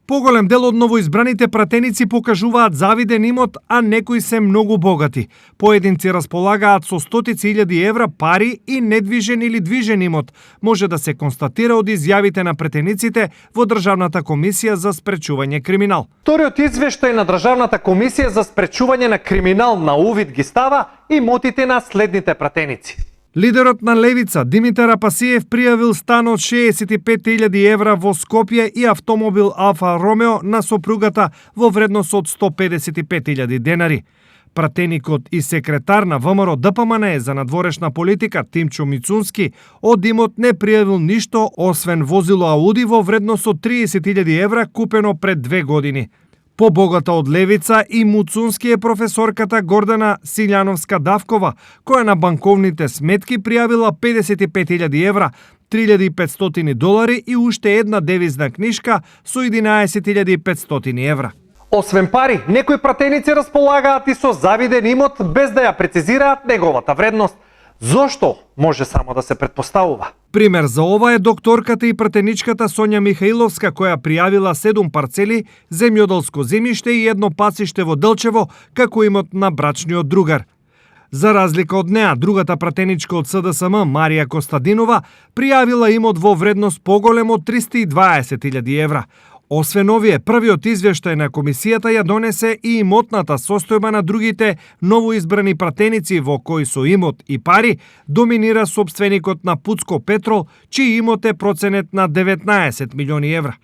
Поголем дел од новоизбраните пратеници покажуваат завиден имот, а некои се многу богати. Поединци располагаат со стотици илјади евра пари и недвижен или движен имот. Може да се констатира од изјавите на пратениците во Државната комисија за спречување криминал. Вториот извештај на Државната комисија за спречување на криминал на увид ги става имотите на следните пратеници. Лидерот на Левица, Димитар Апасиев, пријавил стан од 65.000 евра во Скопје и автомобил Алфа Ромео на сопругата во вредност од 155.000 денари. Пратеникот и секретар на ВМРО ДПМН за надворешна политика Тимчо Мицунски од имот не пријавил ништо освен возило Ауди во вредност од 30.000 евра купено пред 2 години. Побогата од Левица и Муцунски е професорката Гордана Силјановска-Давкова, која на банковните сметки пријавила 55.000 евра, 3.500 долари и уште една девизна книшка со 11.500 евра. Освен пари, некои пратеници располагаат и со завиден имот без да ја прецизираат неговата вредност. Зошто може само да се претпоставува? Пример за ова е докторката и пратеничката Сонја Михаиловска, која пријавила 7 парцели, земјоделско земјиште и едно пасиште во Делчево, како имот на брачниот другар. За разлика од неа, другата пратеничка од СДСМ, Марија Костадинова, пријавила имот во вредност поголем од 320.000 евра. Освен овие, првиот извештај на комисијата ја донесе и имотната состојба на другите новоизбрани пратеници во кои со имот и пари доминира сопственикот на Пуцко Петрол, чиј имот е проценет на 19 милиони евра.